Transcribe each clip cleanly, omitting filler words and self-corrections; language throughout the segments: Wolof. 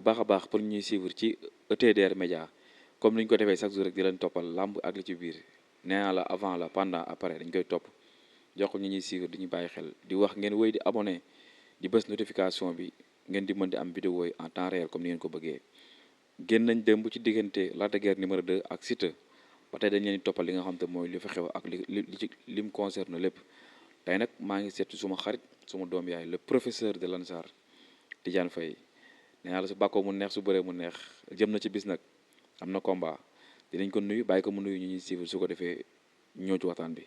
baax a baax pour ñuy suivre ci ETDR Média comme ni ñu ko defee chaque jour rek di leen toppal làmb ak li ci biir nee naa la avant la pendant après dañ koy topp jox ko ñi ñuy suivre di ñu bàyyi xel di wax ngeen wéy di abonné di bës notification bi ngeen di mën di am vidéo yi en temps réel comme ni ngeen ko bëggee génn nañ démb ci diggante Lac de Guiers numéro 2 ak Siteu ba tey dañ leen di toppal li nga xam te mooy li fa xew ak li ci lim concerne lépp tey nag maa ngi seet suma xarit suma doom yaay le professeur de Lansar Tidiane Faye nee naa la su bàkkoo mu neex su bëree mu neex jëm na ci bis nag am na combat dinañ ko nuyu bàyyi ko mu nuyu ñu ñuy suivre su ko defee ñëw ci waxtaan bi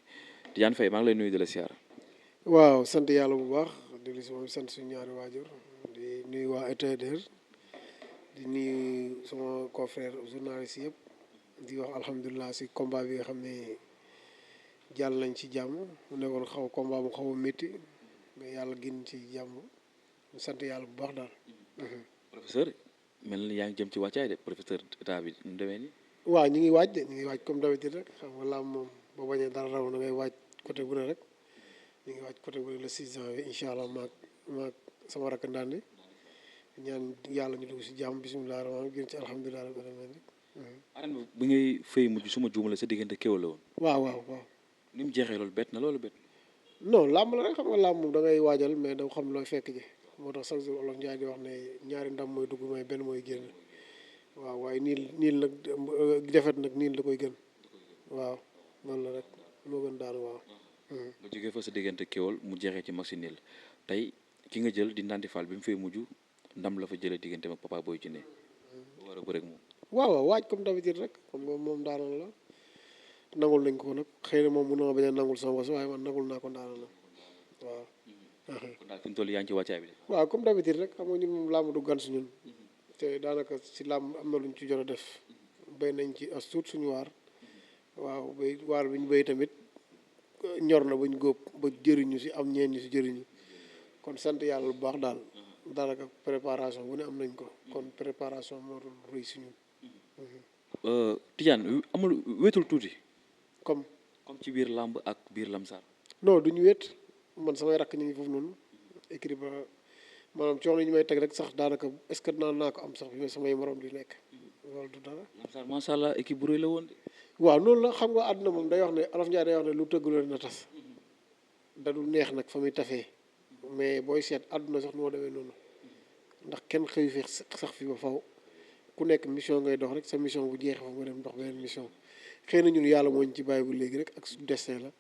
Tidiane Faye maa ngi lay nuyu di la siyaar. waaw sant yàlla bu baax di si moom sant suñu ñaari waajur di nuyu waa ETDR di nuyu sama confrère journaliste yëpp di wax alhamdulilah si combat bi nga xam ne jàll nañ ci jàmm mu nekkoon combat bu xaw a métti mais yàlla gën ci jàmm sant yàlla bu baax daal. professeur mel ni yaa ngi jëm ci wàccaay de professeur état bi nu demee ni waaw ñu ngi waaj de ñu ngi waaj comme d'habitude rek xam nga làmb moom boo bañee dara raw na ngay waaj côté bu ne rek ñu ngi waaj côté bu ne le 6 janvier incha allah maag sama rakk Ndande ñaan yàlla ñu dugg si jàmm bisimilah rahmaan gën ci alhamdulilah rabbil alamin rek. arène bi ngay fay mujj suma juumale sa diggante kéwal la woon. waaw. ni mu jeexee loolu bett na loolu bett. non làmb la rek xam nga làmb moom da ngay waajal mais da xam looy fekk ji moo tax chaque jour Olof Njaay di wax ne ñaari ndam mooy dugg mooy benn mooy génn waaw waaye niil nag defet nag niil da koy gën waaw noonu la rek moo gën daanu waaw. nga jógee fa sa diggante kéwal mu jeexee ci match nul tey ki nga jël di Ndandi Fall bi mu fay mujj ndam la fa jëlee diggante ak Papa Boy Djiné war a bëre ak moom. waaw waaj comme d'habitude rek xam nga moom daanaka la nangul nañ ko nag xëy na moom mun na ma bañ a nangul sama bopp waaye man nangul naa ko daanaka la waaw. kon daal fi mu toll yaa ngi ci wàccaay bi de. waaw comme d'habitude rek xam nga ñun moom làmb du gan si ñun te daanaka si làmb am na luñ ci jot a def béy nañ ci as tuut suñu waar waaw béy waar bi ñu béy tamit ñor na bañ góob ba jëriñu si am ñeen ñu si jëriñu kon sant yàlla bu baax daal daanaka préparation bu ne am nañ ko kon préparation moo doon rëy si ñun. Tidiane amul wéetul tuuti. comme ci biir làmb ak biir lamsaar. non duñu wéet man samay rakk ñu ngi foofu noonu écrit ba maanaam coono yi ñu may teg rek sax daanaka est-ce que naa ko am sax bi samay morom di nekk loolu du dara. lamsaar macha allah équipe bu rëy la woon de. waaw noonu la xam nga àdduna moom day wax ne Olof Njaay day wax ne lu tëgguloon na tas da du neex nag fa muy tafee mais booy seet àdduna sax moo demee noonu ndax kenn xëyu fi sax fi ba faw ku nekk mission ngay dox rek sa mission bu jeexee fa nga dem dox beneen mission xëy na ñun yàlla moo ñu ci bàyyi bu léegi rek ak su destin la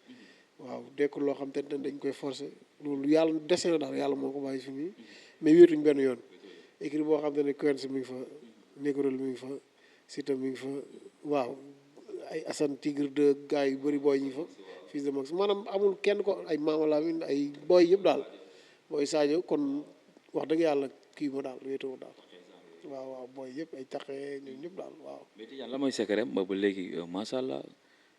waaw dekkul loo xam te ne dañ koy forcer loolu yàlla destin la daal yàlla moo ko bàyyi fi nii mais wéetuñ benn yoon écrit boo xam te ne Quench mi ngi fa Négrel mi ngi fa Siteu mi ngi fa waaw ay Assane Tigre de gars yu bëri booy ñi fa fils de Max maanaam amul kenn ko ay Mama Lamine ay booy yëpp daal booy Sadio kon wax dëgg yàlla kii ma daal wéetoo daal waaw booy yëpp ay taxee ñoom ñëpp daal waaw. mais Tidiane la mooy secret ba léegi macha allah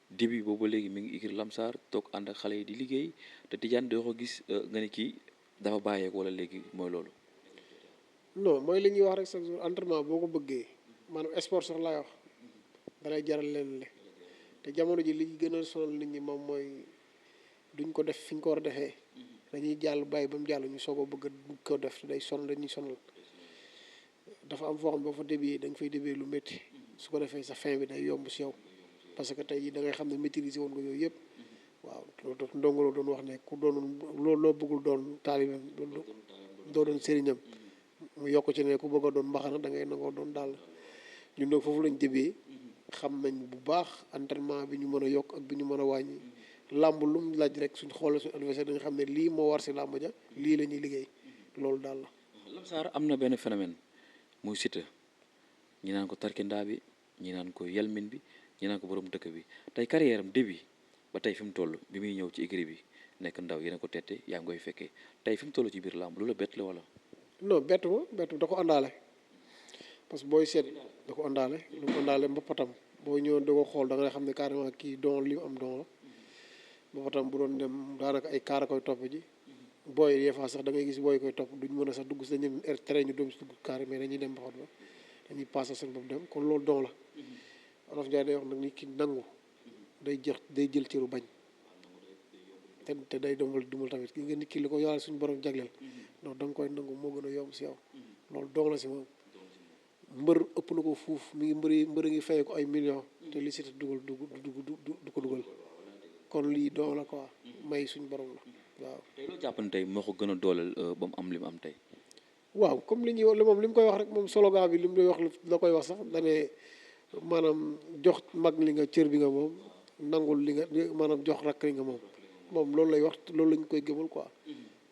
début boobu ba léegi mi ngi écrit lamsaar toog ànd ak xale yi di liggéey te Tidiane doo ko gis nga ne kii dafa bàyyeeku wala léegi mooy loolu. non mooy li ñuy wax rek chaque jour entraînement boo ko bëggee maanaam sport sax laay wax dalay jaral leen le te jamono ji li gën a sonal nit ñi moom mooy duñ ko def fi ñu ko war a defee dañuy jàll bàyyi ba mu jàll ñu soog a bëgg ko def day sonal dañuy sonal dafa am foo xam boo fa débee da nga fay débee lu métti su ko defee sa fin bi day yomb si yow parce que tey jii da ngay xam ne maîtriser woon nga yooyu yëpp waaw loolu daf ndongoloo doon wax ne ku doon loo bëggul doon taalibeem doo doon sëriñam mu yokk ci ne ku bëgg a doon mbaxana da ngay nangoo doon daal ñun nag foofu lañ débee xam nañ bu baax entraînement bi ñu mën a yokk ak bi ñu mën a wàññi làmb lu mu laaj rek suñ xoolee suñu adversaire dañu xam ne lii moo war si làmb ja lii la ñuy liggéey loolu daal la. lamsaar am na benn phénomène muy Siteu ñi naan ko tarkindaa bi ñi naan ko yelmin bi ñi naan ko borom dëkk bi tey carrière am début ba tey fi mu toll bi muy ñëw ci écurie bi nekk ndaw yéen a ko tette yaa ngi koy fekkee tey fi mu toll ci biir làmb lu la bett la wala. non bettu da ko àndaale parce que booy seet da ko àndaale mbappatam boo ñëwoon da ko xool da nga xam ne carrément kii don li mu am don la mbappatam bu doon dem daanaka ay kaara koy topp ji booy des fois sax da ngay gis booy koy topp duñ mën a sax dugg si dañuy tere ñu doom si dugg kaar mais dañuy dem mbapat ba dañuy passé seen bopp dem kon loolu don la Olof Njaay day wax nag nit ki nangu day jël cëru bañ te day dumal tamit ki nga nit ki li ko yàlla suñu borom jagleel non da nga koy nangu moo gën a yomb si yow loolu don la si moom mbër ëpp na ko fuuf mi ngi mbër ngi fay ko ay millions te li Siteu dugal du ko dugal kon lii doon la quoi may suñ borom la waaw. tey loo jàpp ne tey moo ko gën a dooleel ba mu am li mu am tey. waaw comme li ñuy wax moom li mu koy wax rek moom slogan bi li mu lay wax la koy wax sax dane maanaam jox mag li nga cër bi nga moom nangul li nga maanaam jox rakk li nga moom loolu lay wax loolu lañ koy gëmal quoi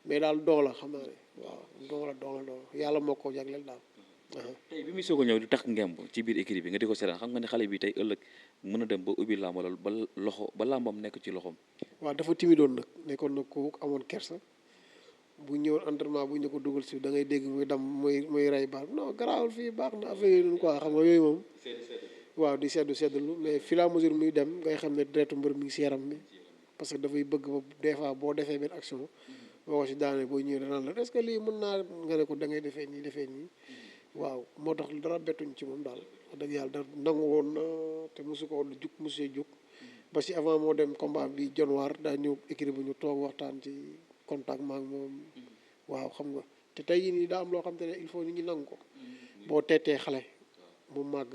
mais daal doon la xam naa ne waaw doon la yàlla moo ko jagleel daal. tey bi muy soog a ñëw di tax ngemb ci biir équipe bi nga di ko seetaan xam nga ne xale bi tey ëllëg mën a dem ba ubbi làmb wala ba làmbam nekk ci loxoom. waaw dafa timidoon nag nekkoon nag ku amoon kersa bu ñëwoon entraînement bu ñu ko dugal si da ngay dégg muy dam muy rey baax non garaawul fii baax na affaire yi noonu quoi xam nga yooyu moom. waaw di seddlu mais fur et à mesure muy dem ngay xam ne deretu mbër mi ngi si yaram mi parce que dafay bëgg ba des fois boo defee benn action boo ko si daanee boo ñëwee danaan la est-ce que lii mën naa nga ne ko da ngay defee nii waaw moo tax dara bettuñ ci moom daal wax dëgg yàlla da nangu woon na te mosu ko jug mosu jug ba si avant moo dem combat bi janvier daa ñëw écrit bu ñu toog waxtaan ci contact maak moom waaw xam nga te tey jii nii daa am loo xam te ne il faut ñu ngi nangu ko boo teetee xale mu màgg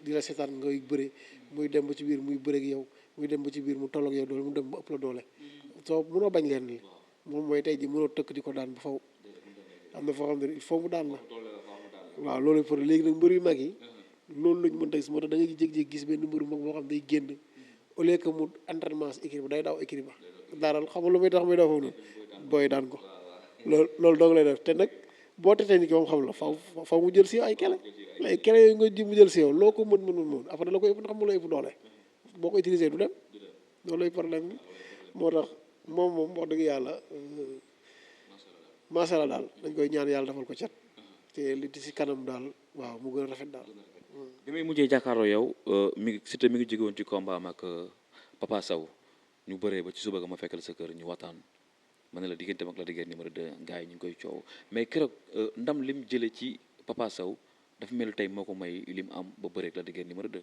di la seetaan ngay bëre muy dem ba ci biir muy bëre ak yow muy dem ba ci biir mu toll ak yow doole mu dem ba ëpp la doole soo mënoo bañ leen li moom mooy tey ji mënoo tëkk di ko daan ba faw am na foo xam ne il faut mu daan la waaw loolu pour léegi nag mbër yu mag yi loolu lañ mën tey moo tax da ngay jékki-jékki gis benn mbëru mag boo xam day génn au lieu que mu entraînement si équipe ba day daw équipe ba daaral xam nga lu muy tax muy daw foofu noonu booy daan ko loolu doog lay def te nag boo tetee ni ki moom xam la faw mu jël si yow ay kele yooyu nga ji mu jël si yow loo ko mën après la ko ëpp xam mu la ëpp doole boo ko utilisé du dem loolu lay problème bi moo tax moom wax dëgg yàlla macha allah daal dañ koy ñaan yàlla defal ko cat te li di si kanam daal waaw mu gën a rafet daal. bi may mujjee jàkkaarloo yow Siteu mi ngi jóge woon ci combat am ak Papa Sow ñu bëree ba ci suba ga ma fekkal sa kër ñu waxtaan ma ne la diggante mag la diggante numéro 2 gars yi ñu ngi koy coow mais keroog ndam lim jëlee ci Papa Sow dafa mel tey moo ko may lim am ba bëreeg la diggante numéro 2.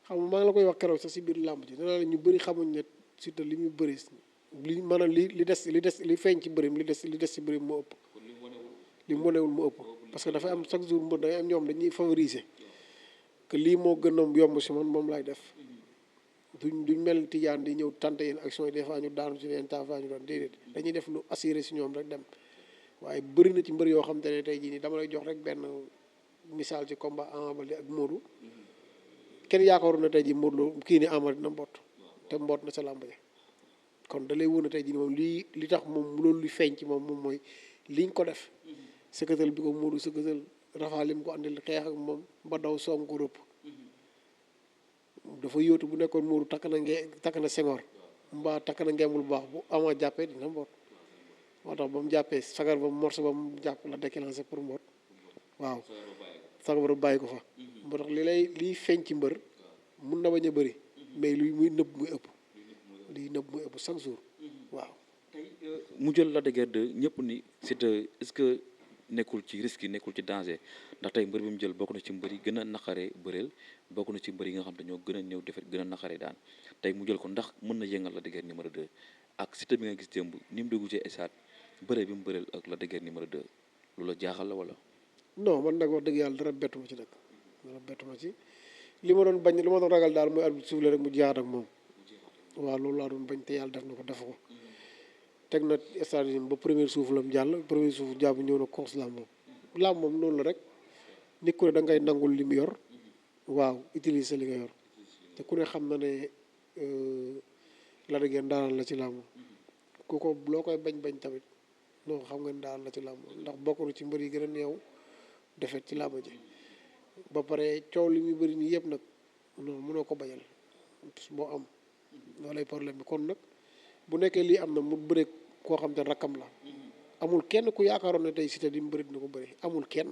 xam nga maa ngi la koy wax keroog sax si biir làmb ji nee naa la ñu bëri xamuñ ne Siteu li muy bëri li maanaam li feeñ ci bërim li des ci bërim moo ëpp. li mu wanewul mu ëpp parce que dafay am chaque jour mbër dangay am ñoom dañuy favoriser que lii moo gën a yomb si man moom laay def duñ mel tijaan di ñëw tante yenn action yi des fois ñu daanu ci leen temps fois ñu doon déedéet dañuy def lu assuré si ñoom rek dem waaye bëri na ci mbër yoo xam te ne tey jii nii dama lay jox rek benn misaal ci combat Ama Baldé ak Modou kenn yaakaaroon na tey jii Modou kii ni Ama dina mboot te mboot na sa làmb ja kon da lay wóor na tey jii nii moom li tax moom loolu lu feeñ ci moom mooy liñ ko def sëkkatal bi ko Modou sëkkatal Rafa lim ko andil xeex ak moom ba daw soom ko rëpp dafa yóotu bu nekkoon Modou takk na sengoor mbaa takk na ngembul bu baax bu Ama jàppee dina mboot moo tax ba mu jàppee sagar ba mu morso ba mu jàpp la déclenché pour mboot waaw sagar ba bàyyi ko fa moo tax liy feeñ ci mbër mun na bañ a bëri mais luy muy nëbb muy ëpp liy nëbb muy ëpp chaque jour waaw mu jël Lac de Guiers 2 ñëpp ni Siteu est-ce que nekkul ci risque yi nekkul ci danger ndax tey mbër bi mu jël bokk na ci mbër yi gën a naqaree bëreel bokk na ci mbër yi nga xam te ñoo gën a néew defet gën a naqaree daan tey mu jël ko ndax mën na yëngal Lac de Guiers numéro 2 ak Siteu bi nga gis démb ni mu dugg ci esaat bëree bi mu bëreel ak Lac de Guiers numéro 2 lu la jaaxal la wala. non man nag wax dëgg yàlla dara bettu ma ci nag dara bettu ma ci li ma doon bañ li ma doon ragal daal mooy arbitre soufflé rek mu jaar ak moom waaw loolu laa doon bañ te yàlla def na ko def ko teg na stratégie ba premier suuf la mu jàll premier suuf jàpp ñëw na course la moom noonu la rek nit ku ne da ngay nangul li mu yor waaw utiliser li nga yor te ku ne xam na ne Lac de Guiers daanal la ci làmb ku ko loo koy bañ tamit non xam nga ne daanal la ci làmb ndax bokk na ci mbër yi gën a néew defet ci làmb ji ba pare coow li muy bëri nii yëpp nag non mënoo ko bañal boo am loolay problème bi kon nag bu nekkee lii am na mu bëre koo xam te rakkam la amul kenn ku yaakaaroon ne tey Siteu di mu bëri dina ko bëri amul kenn.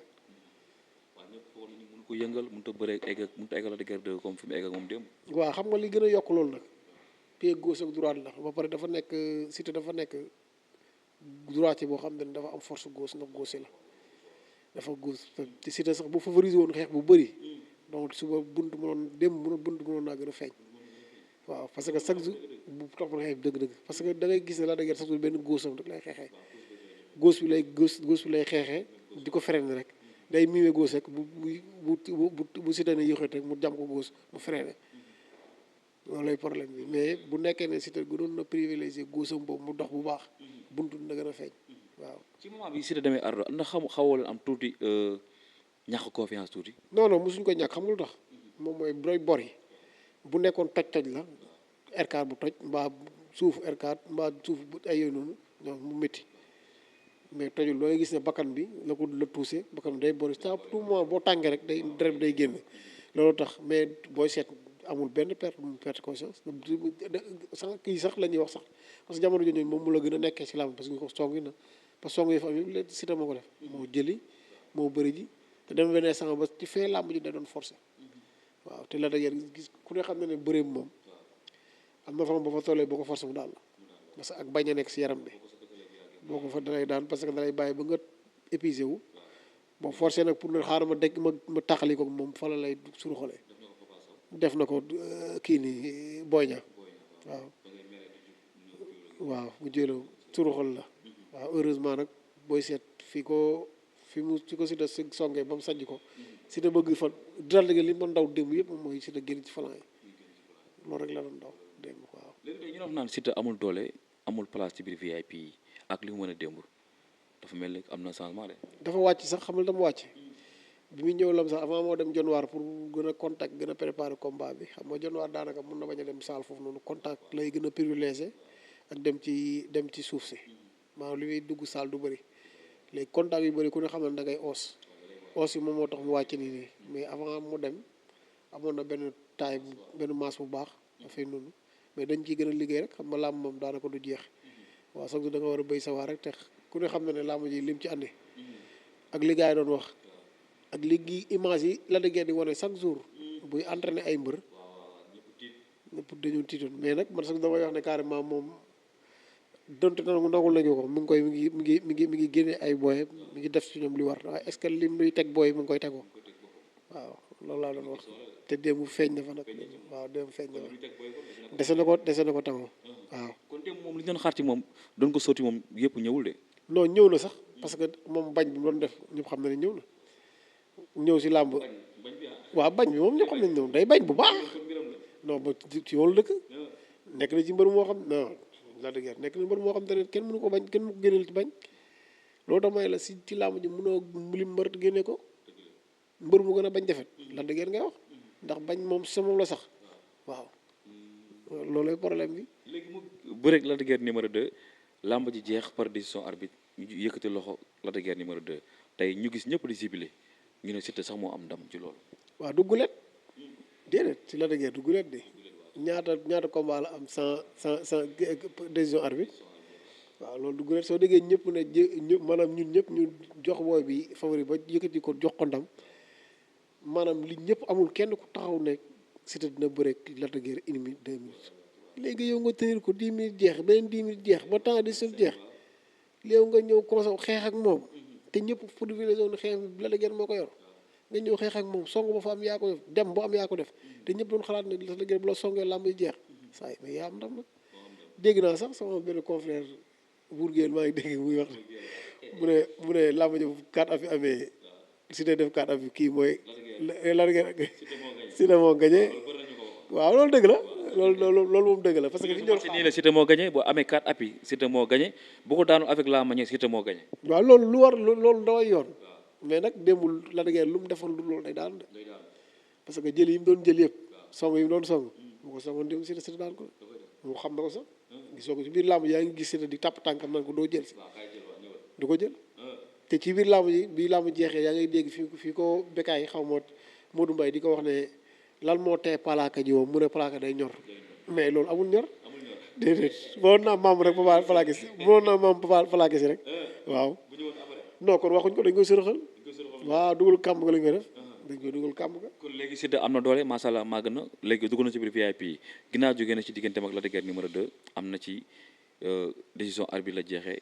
waaw ñëpp foofu la ñu mun ko yëngal mënut a bëree mënut a eggal Lac de Guiers 2 comme fi mu egg ak moom démb. waaw xam nga li gën a yokk loolu nag pied gauche ak droite la ba pare dafa nekk Siteu dafa nekk droite boo xam ne dafa am force gauche ndax gauche la dafa gauche te Siteu sax bu favoriser woon xeex bu bëri donc suba bunt mënoon naa gën a feeñ. waaw parce que chaque jour bu topp na xeex dëgg-dëgg parce que da ngay gis ne Lac de Guiers chaque jour benn góosam rek lay xeexee góos bi lay xeexee di ko freiner rek day miime góos rek bu Siteu ne yéexat rek mu jam ko góos mu freiné loolu lay problème bi mais bu nekkee ne Siteu gënoon na privilégié góosam boobu mu dox bu baax buntu na gën a feeñ waaw. ci moment bi Siteu demee ardo ndax xawoo leen am tuuti ñàkk confiance tuuti. non non mosuñ ko ñàkk xam nga lu tax moom mooy doy bor yi bu nekkoon toj la R4 bu toj mbaa suufu R4 mbaa suuf bu ay yooyu noonu ñoom mu métti mais tojul looy gis ne bakkan bi la touché bakkan bi day bori sa tout moment boo tàngee rek day deret bi day génn loolu tax mais booy seet amul benn perte conscience sax kii sax la ñuy wax sax parce que jamono jooju moom mu la gën a nekkee ci làmb parce que ko songi na parce que song yi fa am yëpp Siteu moo ko def moo jëli moo bëri ji te dem beneen sang ba ci fee làmb ji da doon forcé waaw te la da gis ku ne xam ne ne bëreem moom am na fa ba fa tollee boo ko forcé mu daal la parce que ak bañ a nekk si yaram bi boo ko fa dalay daan parce que dalay bàyyi ba nga épuisé wu bon forcé nag pour ne xaaral ma dégg ma taxali ko moom fa la lay suruxalee def na ko kii nii Boy Niang waaw mu jëloo suruxal la waaw heureusement nag booy seet fi ko Siteu songee ba mu sajj ko Siteu bëgg fa dal li mën daw démb yëpp moom mooy Siteu génn ci falan yi loolu rek la doon daw démb waaw. léegi tey ñu wax naan Siteu amul doole amul place ci biir VIP yi ak li mu mën a démb dafa mel ni am na changement de. dafa wàcc sax xamal dama wàcc bi muy ñëw lam sax avant moo dem Dionewar pour gën a contact gën a préparer combat bi xam nga Dionewar daanaka mun na bañ a dem saal foofu noonu contact lay gën a privilégié ak dem ci suuf si maanaam li muy dugg saal du bëri léegi contact yu bëri ku ne xam ne da ngay os yi moom moo tax mu wàcc nii mais avant mu dem amoon na benn taille benn masse bu baax dafay noonu mais dañ ciy gën a liggéey rek xam nga làmb moom daanaka du jeex waaw sax da nga war a béy sa waar rek te ku ne xam ne làmb ji lim ci andi ak li gars yi doon wax ak léegi image yi la da ngeen di wane chaque jour buy entraîné ay mbër ñëpp dañu tiitoon mais nag man sax damay wax ne carrément moom donte nangul nañu ko mi ngi génne ay booy mi ngi def ci ñoom li war waaye est-ce que lim luy teg booy mu ngi koy tegoo waaw loolu laa doon wax te démb feeñ na fa nag waaw démb feeñ na fa dese na ko tegoo waaw. kon démb moom li ñu doon xaar ci moom doon ko sotti moom yëpp ñëwul de. non ñëw na sax parce que moom bañ bi mu doon def ñëpp xam na ne ñëw na ñëw si làmb waaw bañ bi moom ñëpp xam nañ ñëw day bañ bu baax non ba ci yoonu dëkk nekk na ci mbër moo xam non la dëgg nekk na mbër moo xam te ne kenn mënu ko bañ kenn mënu ko génneel ci bañ loolu tax may la si ci làmb ji mënoo lim mbër génne ko mbër mu gën a bañ defet la dëgg ngay wax ndax bañ moom sa moom la sax waaw loolooy problème bi. léegi mu bëreeg Lac de Guiers numéro 2 làmb ji jeex par décision arbitre ñu yëkkati loxo Lac de Guiers numéro 2 tey ñu gis ñëpp di ciblé ñu ne Siteu sax moo am ndam ci loolu. waaw du gulet déedéet ci Lac de Guiers du gulet de ñaata combat la am sans décision arbitre waaw loolu du gulet soo déggee ñëpp ne ñëpp maanaam ñun ñëpp ñu jox booy bi favori ba yëkkati ko jox ko ndam maanaam li ñëpp amul kenn ku taxaw ne Siteu dina bëre Lac de Guiers 1 minute 2 minutes léegi yow nga tenir ko 10 minutes jeex beneen 10 minutes jeex ba temps di sul jeex léew nga ñëw commencé xeex ak moom te ñëpp privilégié woon xeex bi Lac de Guiers moo ko yor nga ñëw xeex ak moom song ba fa am yaa ko def dem boo am yaa ko def te ñëpp doon xalaat ne Lac de Guiers bu la songee làmb yi jeex saa yi mais yaa am ndam nag dégg naa sax sama benn confrère Bourguel maa ngi dégg muy wax mu ne làmb ji 4 appuis amee Siteu def 4 appuis kii mooy Lac de Guiers Siteu moo gagné waaw loolu dëgg la loolu moom dëgg la parce que li ñu doon nii la Siteu moo gagné boo amee 4 appuis Siteu moo gagné bu ko daanu avec la manière Siteu moo gagné. waaw loolu lu war loolu daway yoon mais nag démbul Lac de Guiers lu mu defoon loolu day daan de parce que jël yi mu doon jël yëpp song yi mu doon song bu ko songoon démb Siteu daan ko mu xam na ko sax gisoo ko ci biir làmb yaa ngi gis Siteu di tàpp tànkam naan ko doo jël si du ko jël te ci biir làmb ji bii làmb jeexee yaa ngay dégg fii ko Bécaye xaw ma Modou Mbaye di ko wax ne lan moo tee palaaka ji woon mu ne palaaka day ñor mais loolu amul ñor déedéet mënoon naa maam rek palaaka si mënoon naa maam palaaka si rek waaw non kon waxuñ ko dañ koy sërëxal waaw dugal kàmb ga lañ koy def dañ koy dugal kàmb ga kon léegi Siteu am na doole macha allah màgg na léegi dugg na ci biir VIP yi ginnaaw jógee na ci digganteem ak Lac de Guiers numéro 2 am na ci décision arbitre la jeexee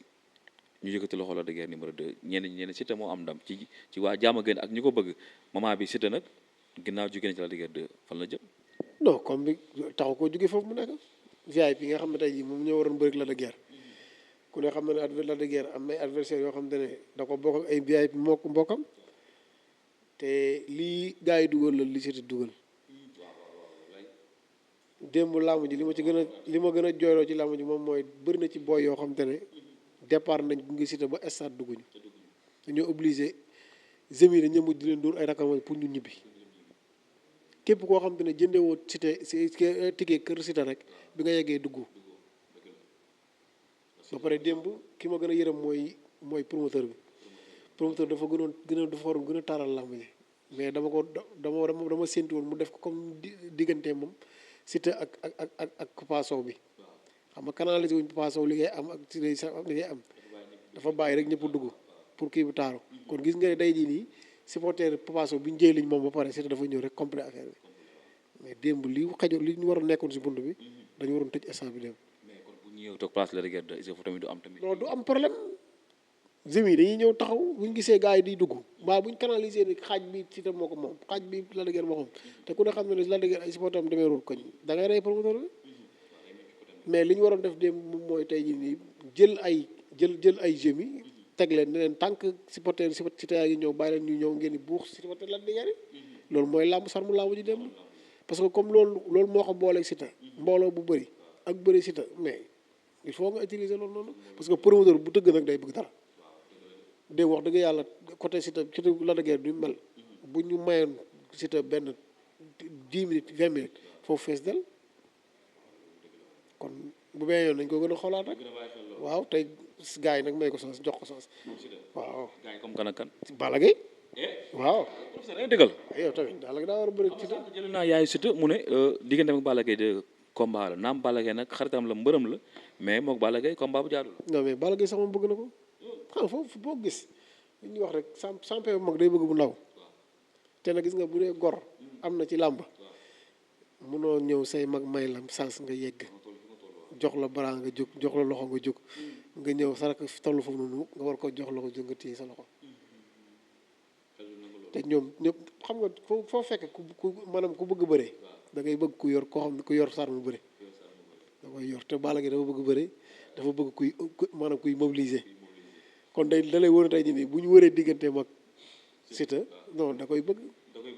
ñu yëkkati loxo Lac de Guiers numéro 2 ñenn Siteu moo am ndam ci waa jaama gën ak ñu ko bëgg moment bi Siteu nag ginnaaw jógee na ci Lac de Guiers 2 fan la jëm. non comme bi taxu koo jógee foofu mu nekk VIP nga xam ne tey jii moom ñoo waroon bëri Lac de Guiers ku ne xam ne Lac de Guiers am na ay adversaires yoo xam ne da ko bokk ak ay VIP mbokkam te lii gars yi dugal la li Siteu dugal démb làmb ji li ma gën a jooyloo ci làmb ji moom mooy bëri na ci booy yoo xam te ne départ nañ gunge Siteu ba stade dugguñu dañoo obligé gémi ne ñëmu di leen dóor ay rakam pour ñu ñibbi képp koo xam te ne jëndewoo Siteu si ticket kër Siteu rek bi nga yeggee dugg ba pare démb ki ma gën a yërëm mooy promoteur bi promoteur dafa dafa waroon gën a taaral làmb ji mais dama séntu woon mu def ko comme diggante moom Siteu ak Papa Sow bi xam nga canalisé wuñ Papa Sow li ngay am ak Siteu sax li ngay am dafa bàyyi rek ñëpp dugg pour kii bu taaru kon gis nga ne day jii nii supporter Papa Sow bi ñu jëy liñ moom ba pare Siteu dafa ñëw rek complet affaire bi mais démb li ñu war a nekkoon si bunt bi dañu waroon tëj instant bi démb. mais kon bu ñu ñëw toog place la rigueur de est-ce que tamit du am tamit. non du am problème gémi dañuy ñëw taxaw bu ñu gisee gars yi di dugg mbaa bu ñu canalisé ni xaaj bi Siteu moo ko moom xaaj bi la rigueur moo xam te ku ne xam ne la rigueur ay supporter am demeerul koñ da ngay rey promoteur bi mais li ñu waroon def démb moom mooy tey jii nii jël ay gémi teg leen ne leen tànk supporter Siteu yaa ngi ñëw bàyyi leen ñu ñëw ngeen di buux supporter la rigueur loolu mooy làmb sarmu làmb ji démb parce que comme loolu moo ko booleeg Siteu mbooloo bu bëri ak bëri Siteu mais il faut nga utiliser loolu noonu parce que promoteur bu tëgg nag day bëgg dara de wax dëgg yàlla côté Siteu la dëggeer du mel bu ñu mayoon Siteu benn 10 minutes 20 minutes foofu fees del kon bu bee yoon nañ ko gën a xoolaat rek waaw tey gars yi nag may ko sens jox ko sens waaw gars yi comme kan ak kan. Balla Gaye waaw professeur ay dëggal. yow tamit daal daa war a bëri Siteu jël naa yaayu Siteu mu ne diggante ak Balla Gaye de combat la naam Balla Gaye nag xaritam la mbërëm la mais moog Balla Gaye combat bu jaadu la. non mais Balla Gaye sax moom bëgg na ko xam foofu boo gis li ñuy wax rek champion bu mag day bëgg bu ndaw te nag gis nga bu dee gor am na ci làmb munoo ñëw say mag may la sens nga yegg jox la bara nga jóg jox la loxo nga jóg nga ñëw sarak tollu foofu noonu nga war ko jox loxo jóg nga téye sa loxo te ñoom ñëpp xam nga foo fekk ku maanaam ku bëgg bëre da ngay bëgg ku yor koo xam ne ku yor sar mu bëre da koy yor te Balla Gaye dafa bëgg bëre dafa bëgg maanaam kuy mobiliser kon da lay wóor tey jii nii bu ñu wëree diggante mag Siteu non da koy bëgg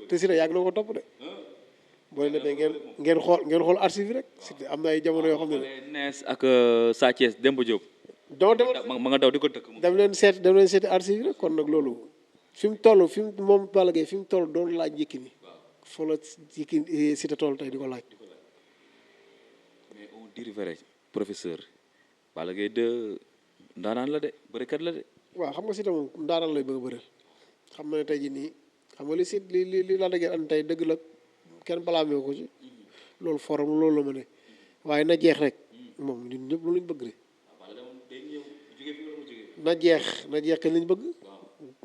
te Siteu yàgg na ko topp de boo leen defee ngeen xool archive rek Siteu am na ay jamono yoo xam ne nees ak Sa Thiès Demba Diop ma nga daw di ko dëkk dem leen seeti archive rek kon nag loolu fi mu toll moom Balla Gaye fi mu toll doon laaj Yékini foo la Yékini Siteu toll tey di ko laaj mais on dirait professeur Balla Gaye de ndaanaan la de bërikat la de waaw xam nga Siteu moom ndaanaan lay bëgg a bëreel xam na ne tey jii nii xam nga li la dëgg an tey dëgg la kenn balaamee ko ci loolu forum loolu la ma ne waaye na jeex rek moom ñun ñëpp lu ñu bëgg de na jeex kañ lañ bëgg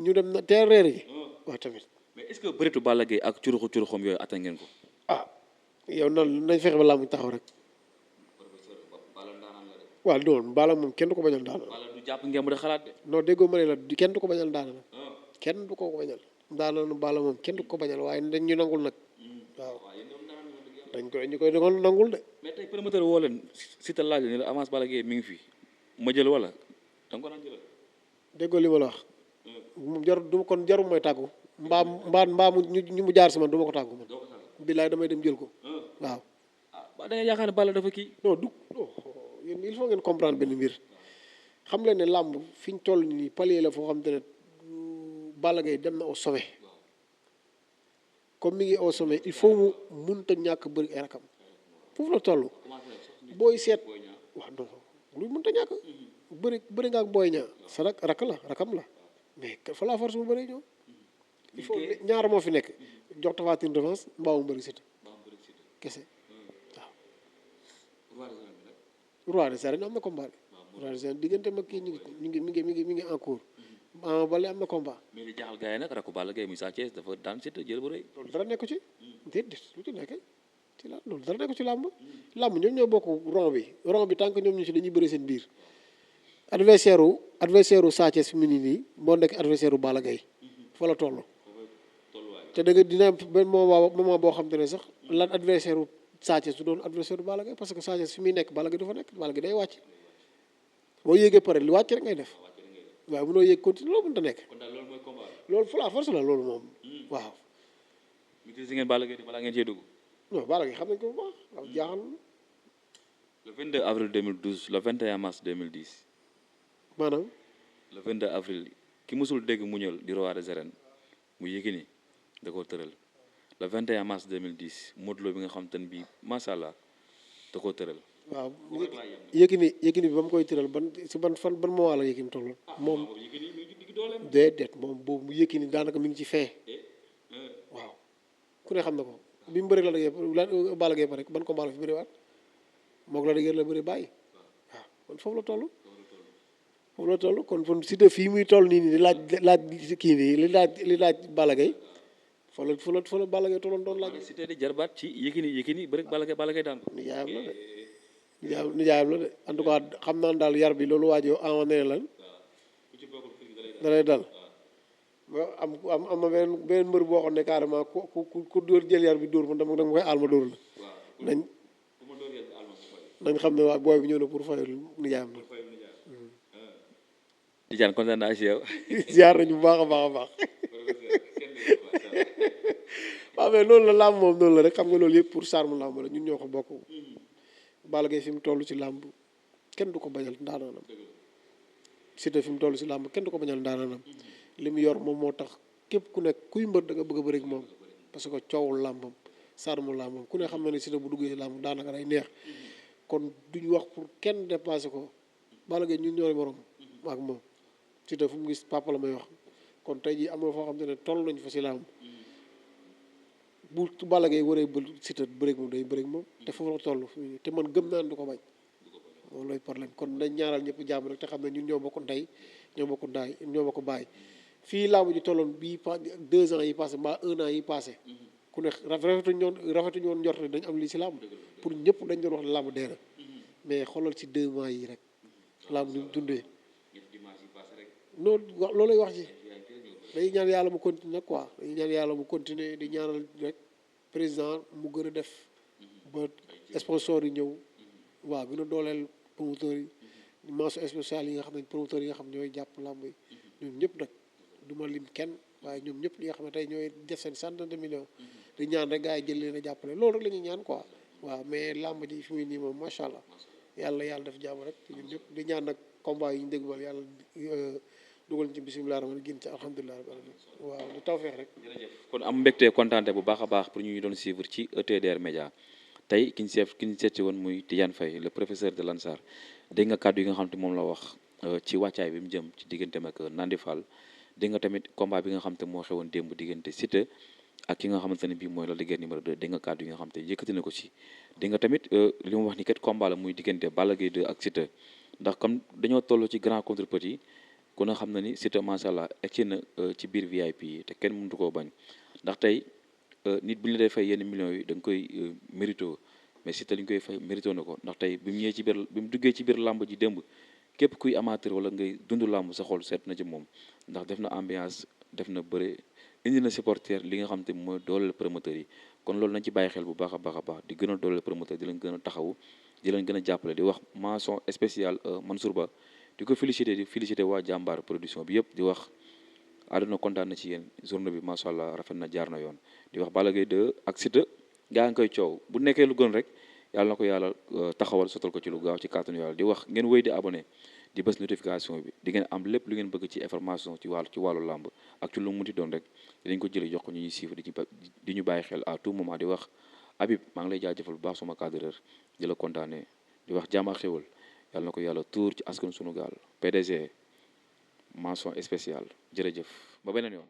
ñu dem na teel reer yi waaw tamit mais est-ce que bëritu Balla Gaye ak curuxam yooyu attan ngeen ko yow noonu nañ fexe ba laa mu taxaw rek waaw loolu Balla moom kenn du ko bañal daana Balla du jàpp ngeen mu de xalaat de non déggoo ma ne la kenn du ko bañal daana nag kenn du ko bañal daana Balla moom kenn du ko bañal waaye dañ ñu nangul nag waaw ñu koy nangul de mais tey promoteur woo leen Siteu laaj la ni la avance Balla Gaye mi ngi fi ma jël wala da nga ko naan jëlal déggoo li ma la wax moom jaru mooy tàggu mbaa ñu mu jaar si man du ma ko tàggu man billaay damay dem jël ko waaw ba da nga yaakaar ne Balla dafa kii non yéen il faut ngeen comprendre benn mbir xam leen ne làmb fi ñu toll nii palier la foo xam te ne Balla Gaye dem na au sommet comme mi ngi au sommet il faut mu mënta ñàkk bëri ay rakam foofu la toll booy seet waaw non lu mënta ñàkk bëri nga ak booy ñaa sa rakam la mais fa la force bu bëri ñëw il faut ñaar moo fi nekk jox Tapha Tine revanche mbaa mu bëri Siteu kese waaw roi des arènes am na combat roi des arènes diggante mag kii mi ngi en cours Ama Baldé am na combat mais li jaaxal gars yi nag rakku Balla Gaye muy Sa Thiès dafa daan Siteu jël bu rëy loolu dara nekku ci déedéet lu ci nekk ci la loolu dara nekku ci làmb ñoom ñoo bokk rond bi tant que ñoom ñu ci dañuy bëri seen biir adversaire u Sa Thiès fi mu nii moo nekk adversaire u Balla Gaye fa la toll te da nga dina benn moment boo xam te ne sax lan adversaire u Sa Thiès du doon adversaire u Balla Gaye parce que Sa Thiès fi muy nekk Balla Gaye du fa nekk Balla Gaye day wàcc boo yéegee pare li wàcc rek ngay def waaye mënoo yéeg continue loolu mënut a nekk loolu fu la force la loolu moom waaw. maîtriser ngeen Balla Gaye balaa ngeen cee dugg. non Balla Gaye xam nañ ko bu baax waaw jaaxal na. le 22 avril 2012 le 21 mars 2010. maanaam. le 22 avril ki musul dégg muñal di roi des arènes mu Yékini da koo tëral le 21 mars 2010 Modou Lo bi nga xam te ne bii macha allah da koo tëral. waaw Yékini bi ba mu koy tëral ban si ban moment la Yékini tolloon moom. déedéet moom boobu Yékini daanaka mi ngi ci fee. waaw ku ne xam na ko bi mu bëri la dëgg Balla Gaye pare ban combat la fi bëriwaat moog la dëgg la bëri bàyyi waaw kon foofu la toll. foofu la toll kon Siteu fii muy toll nii di laaj kii nii li laaj Balla Gaye fa la Balla Gaye tolloon doon laaj. Siteu di jarbaat ci Yékini bëri Balla Gaye daan ko. nijaayam la de en tout cas xam naa daal yar bi loolu waajoo amoon lan da lay dal am na beneen mbër boo xam ne carrément ku dóor jël yar bi dóor man dama koy aal ma dóor la nañ xam ne waa booy bi ñëw na pour fayal nijaayam la. Tidiane kontaan naa si yow. ziar nañu bu baax a baax a baax. waaw mais noonu la làmb moom noonu la rek xam nga loolu yëpp pour sarmu làmb la ñun ñoo ko bokk. Balla Gaye fi mu toll ci làmb kenn du ko bañal ndaanaanam. Siteu fi mu toll ci làmb kenn du ko bañal ndaanaanam. li mu yor moom moo tax képp ku nekk kuy mbër da nga bëgg a bëri ak moom parce que coowul làmbam sarmu làmbam ku ne xam na ne Siteu bu duggee ci làmb daanaka day neex kon duñ wax pour kenn dépassé ko Balla Gaye ñun ñooy morom ak moom Siteu fu mu gis papa la may wax kon tey jii am na foo xam te ne toll nañ fa ci làmb bu Balla Gaye waree Siteu bëreeg moom day bëreeg moom te foofu la toll te man gëm naa ne du ko bañ loolu lay problème kon dañ ñaaral ñëpp jàmm rek te xam ne ñun ñoo bokk ndey ñoo bokk ndaay ñoo bokk bàyyi fii làmb ji tolloon bii 2 ans yi passé mbaa 1 an yi passé ku ne rafetuñu woon njort dañ am lii ci làmb pour ñëpp dañ doon wax ne làmb dee na mais xoolal ci 2 mois yi rek làmb ni mu dundee noonu loolu lay wax ji dañuy ñaan yàlla mu continuer quoi dañuy ñaan yàlla mu continuer di ñaanal rek président mu gën a def ba sponsor yi ñëw waaw gën a dooleel promoteurs yi mention spéciale yi nga xam ne promoteurs yi nga xam ñooy jàpp làmb yi ñoom ñëpp nag du ma lim kenn waaye ñoom ñëpp ñi nga xam ne tey ñooy def seen centaine de millions di ñaan rek gars yi jël leen a jàppale loolu rek la ñuy ñaan quoi waaw mais làmb ji fi muy nii moom macha allah yàlla def jàmm rek ñun ñëpp di ñaan nag combat yi ñu dégmal yàlla dugal ci bisimilah rahmaan génn ci alhamdulilah rabbil alamin waaw lu tawfeex rek. jërëjëf kon am mbégte kontaante bu baax a baax pour ñu doon suivre ci ETDR Média tey ki ñu seet ci woon muy Tidiane Faye le professeur de Lansar dégg nga kàddu yi nga xam te moom la wax ci wàccaay bi mu jëm ci digganteem ak Nandi Fall dégg nga tamit combat bi nga xam te moo xewoon démb diggante Siteu ak ki nga xamante ne bii mooy Lac de Guiers numéro 2 dégg nga kàddu yi nga xam te yëkkati na ko ci dégg nga tamit li mu wax ni kat combat la muy diggante Balla Gaye 2 ak Siteu ndax comme dañoo toll ci grand contre petit ku na xam na ni Siteu macha allah egsi na ci biir VIP yi te kenn mënatu koo bañ ndax tey nit bu ñu la dee fay yenn millions yi da nga koy mérito mais Siteu li ñu koy fay mérito na ko ndax tey bi mu ñëwee ci biir bi mu duggee ci biir làmb ji démb képp kuy amateur wala ngay dund làmb sa xol seet na ci moom ndax def na ambiance def na bëre indi na supporter li nga xam te mooy dooleel promoteur yi kon loolu nañ ci bàyyi xel bu baax a baax a baax di gën a dooleel promoteur di leen gën a taxawu di leen gën a jàppale di wax mention spéciale Mansour Ba di ko félicité waa jàmbaar production bi yëpp di wax àdduna kontaan na ci yéen journée bi macha allah rafet na jaar na yoon di wax Balla Gaye 2 ak Siteu gaa ngi koy coow bu nekkee lu gën rek yàlla na ko yàlla taxawal sotal ko ci lu gaaw ci kàttanu yàlla di wax ngeen wéy di abonné di bës notification bi di ngeen am lépp lu ngeen bëgg ci information ci wàllu làmb ak ci lu mu munti doon rek dinañ ko jëlee jox ko ñu ñuy suivre di ñu bàyyi xel à tout moment di wax Habib maa ngi lay jaajëfal bu baax suma cadreur di la kontaanee di wax jàmm ak xéwal yàlla na ko yàlla tuur ci askan sunu gaal PDG mention spéciale jërëjëf ba beneen yoon.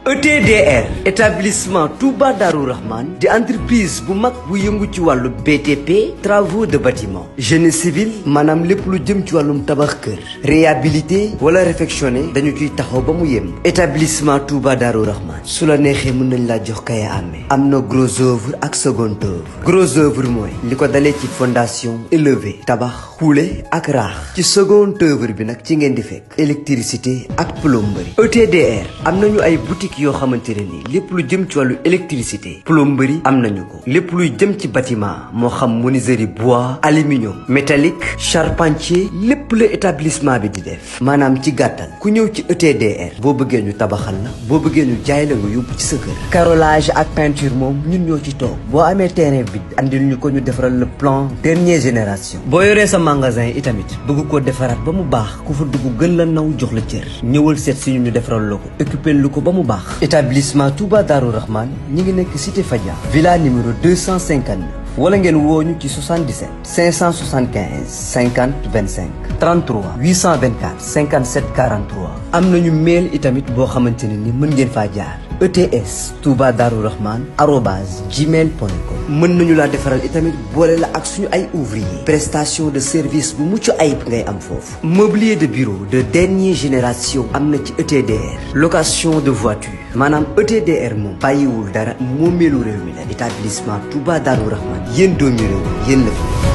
ETDR établissement Touba Darou Rahman di entreprise bu mag bu yëngu ci wàllu BTP travaux de bâtiment génie civil maanaam lépp lu jëm ci wàllum tabax kër réhabilité wala réfectionné dañu ciy taxaw ba mu yem. établissement Touba Darou Rahman su la neexee mën nañ laa jox kaya amee am na gros œuvre ak second œuvre gros œuvre mooy li ko dalee ci fondation élevé tabax xuule ak raax ci second œuvre bi nag ci ngeen di fekk électricité ak plomberie. ETDR am nañu ay boutique yoo xamante ne ni lépp lu jëm ci wàllu électricité plomberie am nañu ko lépp luy jëm ci bâtiment moo xam menuiserie bois aluminium métallique charpentier lépp la établissement bi di def maanaam ci gàttal ku ñëw ci ETDR boo bëggee ñu tabaxal la boo bëggee ñu jaay la nga yóbbu ci sa kër carrelage ak peinture moom ñun ñoo ci toog boo amee terrain bi andil ñu ko ñu defaral le plan dernière génération boo yoree sa magasin itamit bëgg koo defaraat ba mu baax ku fa dugg gën la naw jox la cër ñëwal seet si ñu defaral la ko occupé lu ko ba mu baax établissement Touba Darou Rahman ñi ngi nekk cité Fadia villa numéro 259 wala ngeen woo ñu ci 77 575 50 25 33 824 57 43 am nañu mail itamit boo xamante ne ni mën ngeen faa jaar ETS Touba Darou Rahman @gmail.com mën nañu laa defaral itamit boole la ak suñu ay ouvrier prestation de service bu mucc ayib ngay am foofu mobilier de bureau de dernière génération am na ci ETDR location de voiture maanaam ETDR moom bàyyiwul dara moomeelu réew mi la établissement Touba Darou Rahman yéen doomi réew yéen la fi